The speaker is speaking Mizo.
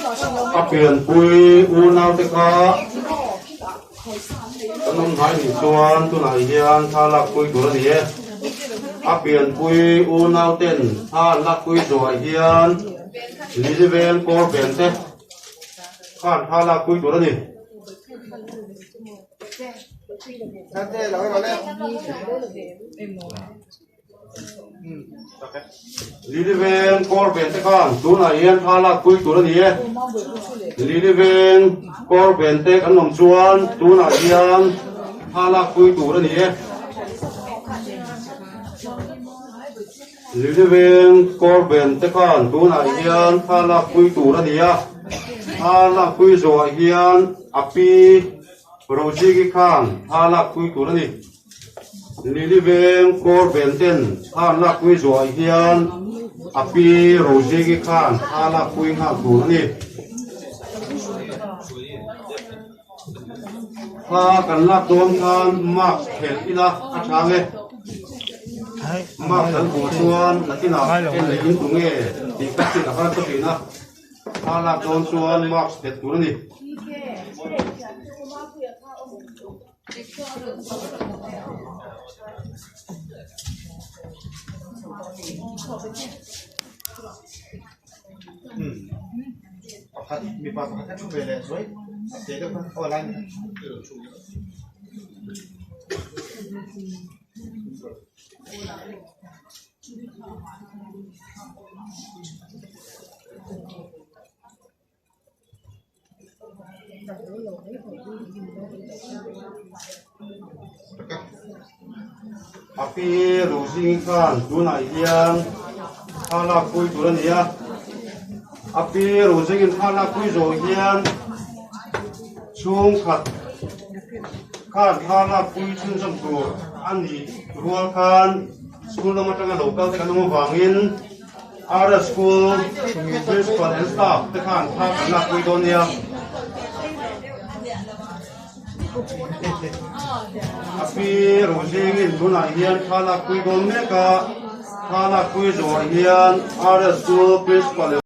A pianpui unaute kha kan awm hnai nih chuan tunah hian thla lakpui tur a ni e. A pianpui unauten thla an lakpui zawhah hian Lily veng kawr ven te khan thla lakpui tur a ni. Lily veng kawr ven te khan tunah hian thla lak pui tur a ni e. Lily veng kawr ven te kan awm chuan tunah hian thla lak pui tur a ni e. Lily veng kawr ven te khan tunah hian thla lak pui tur a ni a. Thla lak pui zawhah hian a pi Rojigi khan thla lak pui tur a ni. Lily veng kawr ven ten thla an lakpui zawhah hian a pi Rozingi khan thla lakpui nghal tur a ni. Thla kan lak dawn khan mask phelh ila a tha ang e. Mask kan hmuh chuan nakinah en leh in tu nge tih ka hriat a harsa thin a. Thla lak dawn chuan mask phelh tur a ni. Pakhat mipa pakhat a thu ve leh zuai a te deuh kha aw lai A pi Rosie khan tunah hian thla lak pui tur a ni a, a pi Rosie in thla lak pui zawh hian chhungkhat khan thla lak pui chhunzawm tur a nih rual khan school lam atanga lo kal te kan awm avangin RS School Principal and Staff te khan thla kan lakpui dawn nia. A pi Rozingin tunah hian thla lakpui dawn mek a, thla lakpui zawhah hian RS School Principal.